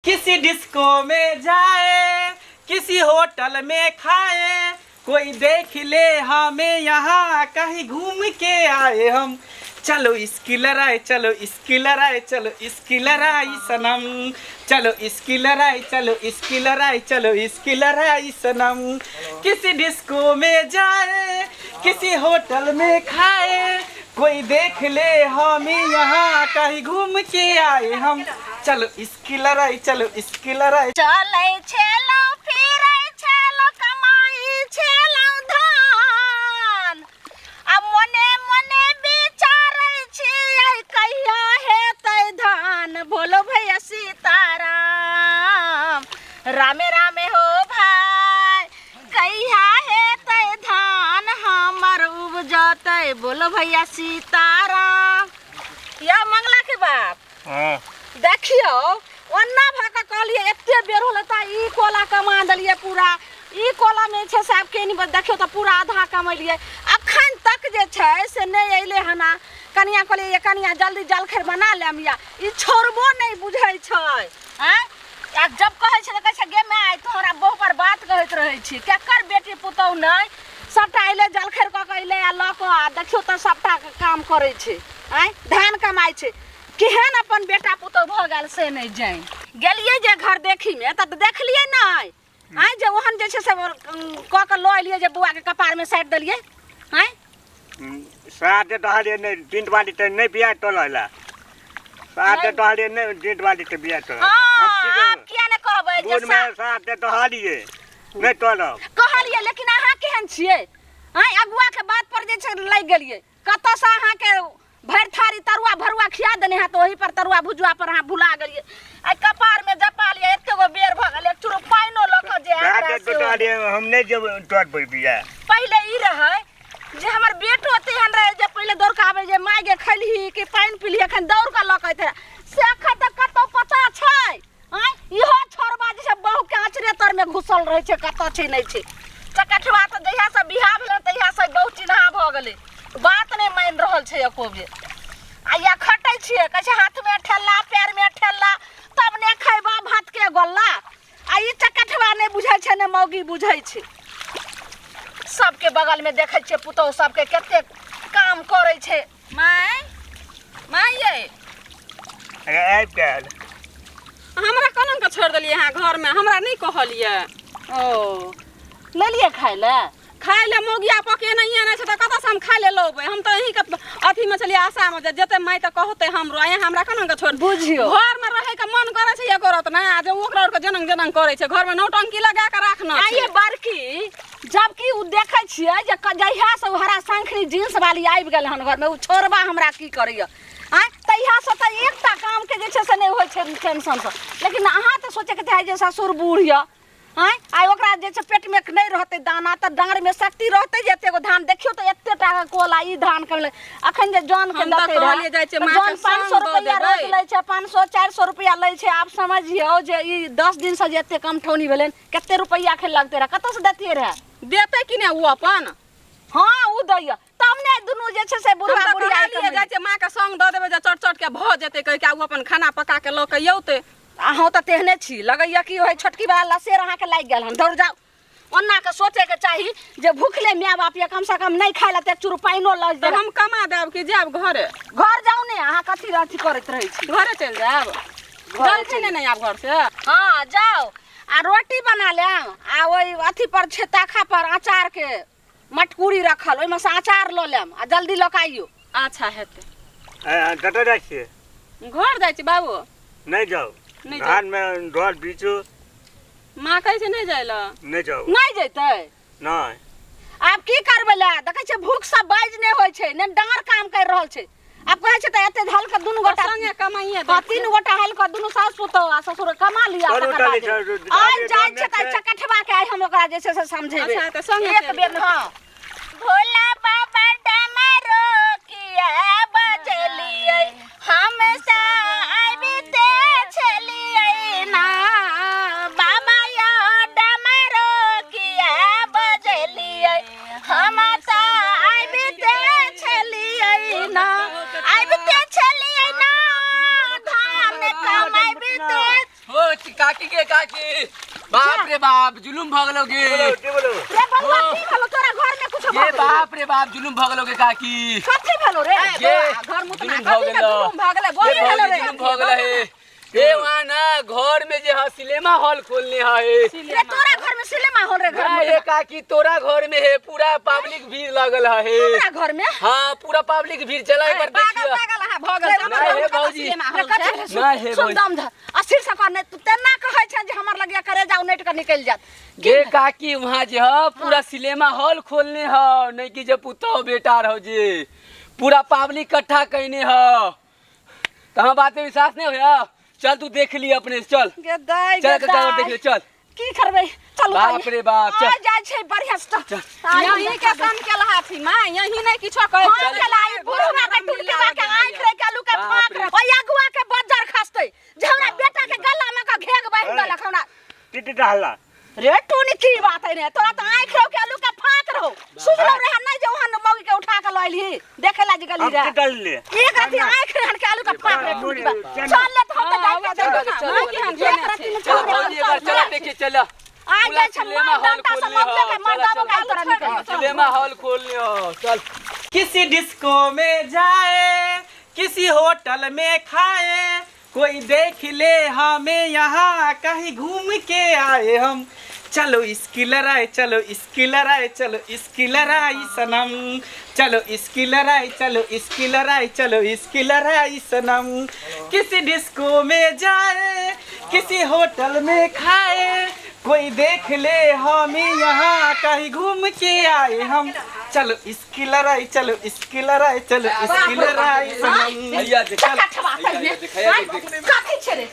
किसी डिस्को में जाए, किसी होटल में खाए, कोई देख ले हमें यहाँ कहीं घूम के आए हम। चलो इसकी लड़ाई, चलो इसकी लड़ाई, चलो इसकी लड़ाई सनम, चलो इसकी लड़ाई, चलो इसकी लड़ाई, चलो इसकी लड़ाई सनम। किसी डिस्को में जाए, किसी होटल में खाए, कोई देख ले हमें यहाँ कहीं घूम के आए हम। चलो इसकी लड़ाई, चलो इसकी लड़ाई। चलै छेलौ फिरै छेलौ कमाई छेलौ धान, आ मोने मोने विचारै छियै कहिया हेतै धान। बोलो भैया सीताराम, रामे रामे हो भाई, कहिया हेतै धान हमर उपजतै। बोलो भैया सीताराम। या मंगला के बाप, हाँ देखियो ओन्ना भऽ कऽ कहलियै एते बेर होलै तऽ ई कोला कमा देलियै पूरा, ई कोला मे छै से आब केनी देखियौ तऽ पूरा आधा कमेलियै। अखन तक जे छै से नहि अयलै हन। कनिया कहलियै कनिया जल्दी जलखै बना लेम, या ई छोड़बो नहि बुझै छै। आँय, आ जब कहै छै तऽ कहै छै गे माय तोहरा बहु पर बात कहैत रहै छी, केकर बेटी पुतहु नहि, सबटा अयलै जलखै कऽ कऽ अयलै आ लऽ कऽ आ देखियौ तऽ सबटा काम करै छै। आँय, धान कमाइ छै, केहन अपन बेटा पुतहु भऽ गेल से नहि जानि। गेलियै जे घर देखीमे तऽ देखलियै नहि, आँय जे ओहन जे छै से कऽ कऽ लऽ एलियै जे बौआके कपारमे साटि देलियै। आँय सात दहलियै नहि डिंट वाली तऽ नहि बिया टोलऽ ला, सात दहलियै नहि डिंट वाली तऽ बिया टोलऽ। हँ, आब किया नहि कहबै जे बोर्ड में सात दहलियै नहि टोलब कहलियै, लेकिन अहाँ केहन छियै? आँय, अगुआके बात पर जे छै लागि गेलियै, कतऽसँ अहाँके भरि थारी तरुआ भरुआ खिया देने है तऽ ओहि पर तरुआ भुजुआ पर अहाँ भुला गेलियै। आइ कपारमे जपा लियै, एते गो बेर भऽ गेल, एक चूरो पानिओ लऽ कऽ जे सात हम नहि जेबै टोल बिया। पहिले ई रहै जे हमर बेटो तेहन रहै जे पहिले दौड़ कऽ आबै जे माय गे खैलही कि पानि पीलही, एखन दौड़ कऽ लऽ कऽ अयतै, से एखन तक कतहु पता छै? आँय, इहो छोड़बा जे छै बहुके आँचरे तरमे घुसल रहै छै, कतऽ छै नहि छै। चकठवा तऽ जहियासँ बियाह भेलै तहियासँ बहुत चिन्हा भऽ गेलै, बात नहि मानि रहल छै एको बेर। आ या खटै छियै, कहै छै हाथमे ठेला पैरमे ठेला, तब ने खैबा भातके गोल्ला। आ ई चकठवा नहि बुझै छै, ने मौगी बुझै छै। सबके बगलमे देखै छियै पुतहु सबके कते काम करै छै। My my यै आबि गेल। हमरा कोना कऽ छोड़ि देलियै अहाँ घरमे, हमरा नहि कहलियै। ओ लेलियै खाय लए? खाय लए मौगिया पकेनाइए नहि छै तऽ कतऽसँ हम खाय लए लऽबै? हम तऽ अहीँके अथीमे छलियै आशामे जे जेतै माय तऽ कहतै हमरो, अहाँ हमरा कोना कऽ छोड़ि। बुझियौ घरमे रहैके मन करै छै एको रत नहि, आ जे ओकरा आओरके जनंग जनंग करै छै, घरमे नौटंकी लगा कऽ राखना आ छै। ये बड़की जबकि उ देखै छियै जे जहियासँ ओ हरा शंखनी जींस वाली आबि गेल हन घरमे, उ छोड़बा हमरा की करैया। आँय, तहियासँ तऽ एकटा कामके जे छै से नहि होइ छै टेंशनसँ। लेकिन अहाँ तऽ सोचैके चाही जे ससुर बूढ़ यऽ, आँय, आइ ओकरा जे छै पेटमे नहि रहतै दाना तऽ डाँड़मे शक्ति रहतै जे एतेगो धान। देखियौ तऽ एते टा कोला ई धान कमलै। अखन जे जन के हम तऽ लतै रहए, कहलियै जाइ छियै तऽ माँके जन 500 संग दऽ रुपैआ देबै। रोज लै छै, 500 400 रुपैआ लै छै। आब समझियौ जे ई 10 दिनसँ जे एते कमठौनी भेलै, कते रुपैआ एखन लगतै रहए, कतऽसँ दैतियै रहए? देतै कि नहि उ अपन? हँ, उ दैया तब ने दुनू जे छै से बुढ़वा हम तऽ बुढ़िया कहलियै जाइ छियै माँके संग दऽ देबै जे चट चट के भऽ जेतै कहि के, उ अपन खाना पका के लऽ के औतै। अहूँ तऽ तेहने छी, लगैया कि ओहि छोटकी वाला लसेर अहाँके लागि गेल हन। दौड़ जाउ, ओना के सोचैके चाही जे भूखले माय बाप ये कमसँ कम नहि खाय लए तऽ एक चूरू पानिओ लऽ तऽ हम कमा देब कि जायब घरे? घर जाउ ने, अहाँ कथी अथी करैत रहै छी? घरे चलि जायब, जलखै नहि आब घर से? हँ जाउ, आ रोटी बना लेब, आ ओहि अथी पर छै ताखा पर अचारके मटकूरी रखल, ओहिमे से अचार लऽ लेब आ जल्दी लऽ कऽ आइयौ। अच्छा हेतै। कतऽ जाइ छियै? घर जाइ छी बाबू। नहि जाउ, नहि जाउ। धानमे डर बीचू। माँ कहै छै नहि जाइ लए। नहि जाउ। नहि जैतै? नहि। आब की करबै लए? देखै छियै भूखसँ बाजि नहि होइ छै, ने डाँड़ काम करि रहल छै। आब कहै छै तऽ एते हल कऽ दुनू गोटा संगे कमाइए दै हँ, छै। तीन गोटा हल कऽ दुनू सासु पुतहु आ ससुर कमा लिअ, चलू, तकर चलू, बाद। चलू, आइ आब जाइ जे छै तऽ छै। चकठवा के आइ हम ओकरा जे छै से समझेबै। अच्छा, तऽ संगे एक चलि बेर जेबै। हँ। भोला बाबा डमरू किया बजलियै, हम आबिते छलियै ना। बाबा यौ डमरू किया बजलियै, हम तऽ आबिते छलियै ना, आबिते छलियै ना, धान कमाबिते। काकी के काकी बाप रे बाप जुलुम भ गेलो गे रे बबुआ की भेलो तोरा घर में कुछ ये बाप रे बाप जुलुम भ गेलो गे काकी कथी भेलो रे ये घर मुतना जुलुम भ कथी के गेलो जुलुम भ गेलै बोल ये भेलो रे जुलुम भ गेलो हे ए वहाँ ना घर में जे है सिनेमा हॉल खोलने है रे तोरा घर में सिनेमा हॉल रे घर ना में हे काकी तोरा घर में है पूरा पब्लिक भीड़ लगल है हमरा घर में हाँ पूरा पब्लिक भीड़ चला एक बार पागल देखियो पागल अहाँ भ गेल रे, हमरा नहीं घर हे में कतऽ भौजी। सिनेमा रे हॉल कथी छै भेलै? सुन ना हे सुन भौजी। दम धर अस्थिर से कर नहीं तू तेना कहै छै जे हमर लगिया करे जाउ नेट के निकलि जात गे काकी वहाँ जे है पूरा सिनेमा हॉल खोलने है नहीं कि जे पुतोह बेटा रहो जे पूरा पब्लिक इकट्ठा कैने है तो हम बात पे विश्वास नहीं होया चल तू देख ली अपने से, चल गे दाइ चल गे काका दाइ देख ले चल की करबै चलू बाप रे बाप, चल। आ जाइ छै बढ़िया से चल यहीं के काम केल हाथी माँ यहीं नहीं किछो कहै हाँ छै। चला ई बुढ़वा के टुटके के आँख रे के आलू के बाप फाँक रे। रे ओइ अगुआ के बज्जर खसतै जे हमरा बेटा के गला में के घेग बान्हि देलक हमरा टीटी डाला रे टूनी की बात है रे तोरा तऽ आँख रे के आलू के फाँक रहो सुझलो रे नहीं जे वहाँ मौगी के उठा के लइली देखे ला जे गली हम रे टीटी डालले एक रति आँख रे के आलू के फाँक रे टूटी बा चल ले तो हम तऽ हाँ, जाइते चल, चल चल, चल, एक रति में चल चल भौजी एक बार चल देखिए चल आ पूरा जाइ छै सिनेमा मार हॉल डंटा से खोलने मौगी हो के मर्दाबो का तोरा निकल सिनेमा हॉल खोलने हो चल किसी डिस्को में जाए किसी होटल में खाए कोई देख ले हमें यहाँ कहीं घूम के आए हम चलो इसकी लड़ाई चलो इसकी लड़ाई चलो इसकी लड़ाई सनम चलो इसकी लड़ाई चलो इसकी लड़ाई चलो इसकी लड़ाई सनम किसी डिस्को में जाए किसी होटल में खाए कोई देख ले हमें यहाँ कहीं घूम के आए हम चलो इसकी लड़ाई चलो इसकी लड़ाई चलो इसकी लड़ाई सनम भैया देख चक्का ठबा भैया देख भैया देख कथी छै रे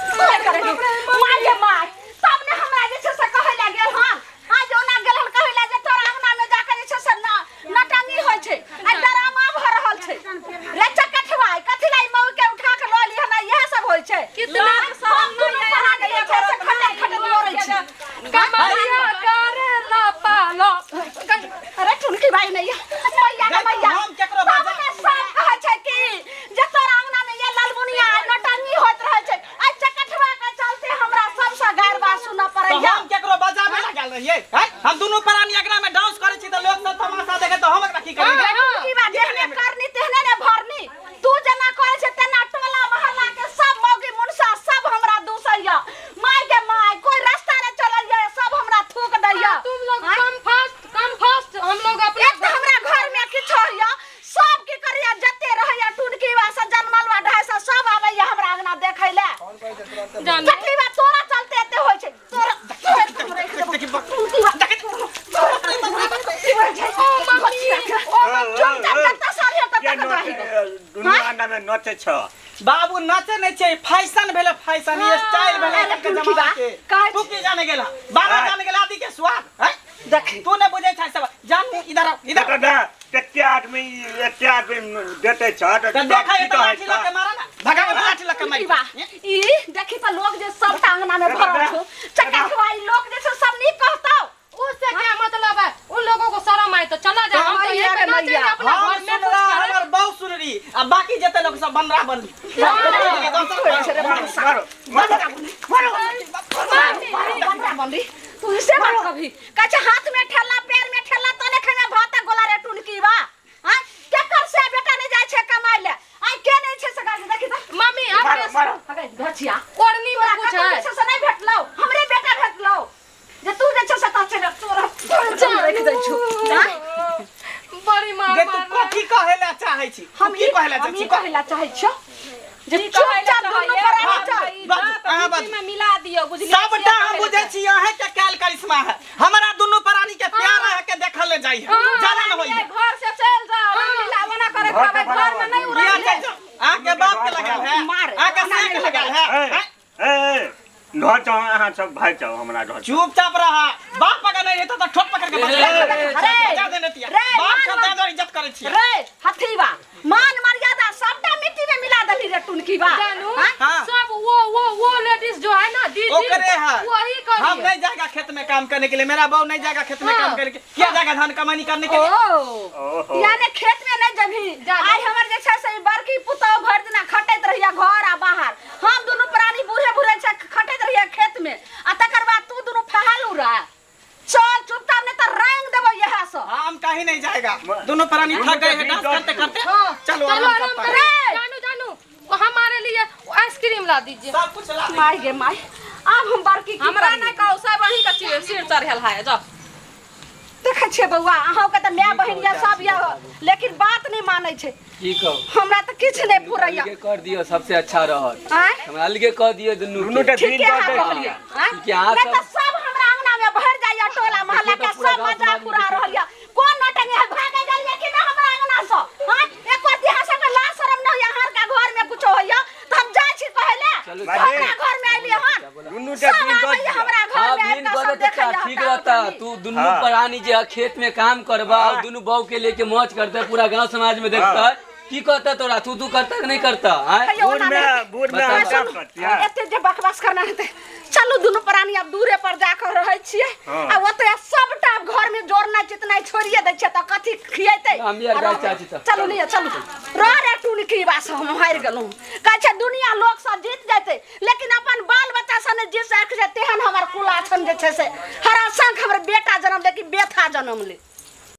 माय गे माय तब ने हमरा जे छै से कहै लए गेल हन आ जो ओना गेल हन कहै लए जे तोरा अंगना में जाके जे छै से न नटंगी होइ छै आ डरामा भऽ रहल छै रे चक्का ठबा कथी लाई मऊ के उठा के लऽ ली हन इएह सब होइ छै कितना हम दुनू पहाड़ जे छै से खटक खटक लड़ै छी कमरिया करे ला पालो अरे टुनकी भाई नहीं मैया के मैया हम केकरो तब बाजा- ने सब कहै छै कि जे तोरा अंगना में ये ललमुनिया नटंगी होइत रहै छै आ चकठवा के चलते हमरा सबसँ गारि बात सुनऽ तो पड़ैया हम केकरो बजाबे लागल रहियै हैं? हम दुनू प्राणी अगना में डांस करै छी तऽ लोग सब तमाशा देखे तऽ हम एकरा की करी रे टुनकी बा जेहने करनी तेहने ने भरनी तू जेना करै छै तेना टोला मोहल्ला के सब मौगी मुनसा सब हमरा दूसैया माय के माय कोई रास्ता ने चलैया सब हमरा थूक दैया तुम लोग कम फास्ट हम लोग अपना एक तऽ हमरा घर में किछो होइया सब की करैया जते रहैया टुनकी बा से जनमल बा ढाई सौ सब आबैया हमरा अंगना देखै ले जाने चकली बा तोरा चलते एते होइ छै तोरा तोरा हम राखि देबौ। टुनकी बा ओ मम्मी ओ मम्मी चुपचाप जत्ता साल हेतौ के तक रही दुनू अंडा में नचे छ बाबू नाचे नहीं छै फैशन भेलै फैशन ये स्टाइल भेलै अरे आजकल के टुनकी जमाना बा, के कहै तू की जाने गेला बाबा जाने गेला आदि के स्वाद हैं? देखी तू ने बुझै छै सब जान इधर आओ इधर देखो ना कते आदमी एते आदमी देते छ तऽ देखै तऽ लाठी लऽ के मारा ना भगा के लाठी लऽ के टुनकी मारी बा ई देखी तऽ लोग जे सब अंगना में भरल छौ चक्का खवाई लोग जे छै सब नीक कहतौ उससे क्या मतलब है उन लोगों को शर्म आए तो चला जाए हम तो मैया यहीं पे रे नाचेंगे मैया। अपना हम घर में सुन रहा हमर बहु सुन रही आ बाकी जते लोग सब बनरा बनली बनरा बनली तू इसे बात कभी कहै हाथ में ठेला पैर में ठेला तने खाना भात गोला रे टुनकी बा हां केकर से बेटा नहीं जाइ छै कमाइ ले आइ के नहीं छै से गाड़ी देखी तऽ मम्मी आपके मारो अगे घचिया ओढ़नी में तोरा कुछ कतौ है जे छै से नहीं भेटलौ हमरे बेटा भेटलौ जे तू जे छै से तऽ छै तोरा तोरा राखि दै छु हां बड़ी मार गे तू मार रहा है। कथी कहै ला चाहै छी हम की कहै ला हम चाहै ई छी कहै ला चाहै छियौ जे की कहै ला चुपचाप दुनू चाहैये? प्राणी हाँ, चल बाजू, बाप अहाँ बीच बाजू। में मिला दियौ बुझलियै सबटा हम बुझै छी अहाँ के काल करिश्मा है हमरा दुनू प्राणी के प्यार है के देखल ले जाइ है जलन होई है घर से चल जाओ रामलीला ओना करे खाबै घर में नहीं किया उड़ै चल जाओ अहाँ के बाप के लगल है मार। अहाँ के साँय के लगल है हैं? ए घर जाओ अहाँ सब भाग जाओ हमरा घर से। चुपचाप रहा बाप अगर नहीं रहता तो ठोक पकड़ के बजा अरे, बजा देने तिया रे, बाप मान के दादा इज्जत करै छी रे हथीवा मान मर्यादा सबटा मिट्टी में मिला दली रे टुनकी बा जानू हाँ? हाँ। सब वो लेडीज जो है ना दीदी ओकरे है वही कर हम नहीं जाएगा खेत में काम करने के लिए मेरा बहू नहीं जाएगा खेत में हाँ। काम करने के लिए क्या जाएगा धान कमानी करने के लिए ओ ओहो यानी खेत में नहीं जबी जाने। आइ हमर जे छै से बड़की पुतहु भरि दिना खटैत रहिया घर आ बाहर हम दुनू प्राणी थक गए हैं डांस करते करते। हाँ, चलो आराम आराम करता है। करें। जानू जानू वो हमारे लिए वो आइसक्रीम ला दीजिए। सब कुछ ला दीजिए। माय गे my, आब हम बड़की की हमरा करियै? नहि कहू, सब अहीं के सिर सिर चढ़ल है, जाओ। देखै छियै बौआ, अहाँके तऽ माय बहिन यऽ सब यऽ, लेकिन बात नहि मानै छै। की कहू, हमरा तऽ किछु नहि फुरैया। अलगे कर दियौ सबसे अच्छा रहत। आँय? हमरा अलगे कर दियौ दुनू दुनू के। के ठीके दिन दऽ अहाँ दै कहलियै। आँय? ठीके, अहाँ नहि तऽ सब- सब हमरा अंगना मे भरि जाइया, टोला मोहल्ला के देखियौ तऽ पूरा सब गाँव मजाक समाज मे उड़ा रहल यऽ। कोन नौटंकी है, भागै गेलियै कि नहि हमरा अंगना सँ? आँय? एको अहाँ सबके लाज शरम नहि होइया? अहाँ के घर मे कुछो होइया तऽ हम जाइ छी कहै लए। चलू, हमरा घर मे अयलियै हन, दुनू के सब दिन दऽ आबैया दियौ। हमरा घर हाँ मे आबि बिन कऽ कर सब चाचा देखैया। ठीक रहता। तू दुनू हाँ। प्राणी जे है खेत में काम करबा और हाँ। दुनू बहू के लेके मौज करते, पूरा गांव समाज में देखता है। की कहता तोरा, तू तू करता कि नहीं करता? आँय? कहियो बूढ़ ओना में नहि। बूढ़ में बताउ। हम काम करतियै। एते जे बकवास करना हेतै, चलू दुनू प्राणी आब दूरे पर जाकर रहै छियै। हाँ। आ ओतऽ सबटा आब घर में जोड़नाइ चितनाइ छोड़िए दै छियै तऽ कथी खियेतै? हम भी आर जाइ चाची तऽ। चलू लिअ, चलू रह रे टुनकी बास, हम हारि गेलहुँ। कहै छै दुनिया लोक सब जीत जेतै, लेकिन अपन बाल बच्चा सब नहि जीत सकै छै, तेहन हमर कुलाछन जे छै से हरा शंख हमर बेटा जनम ले कि बेथा जनम ले।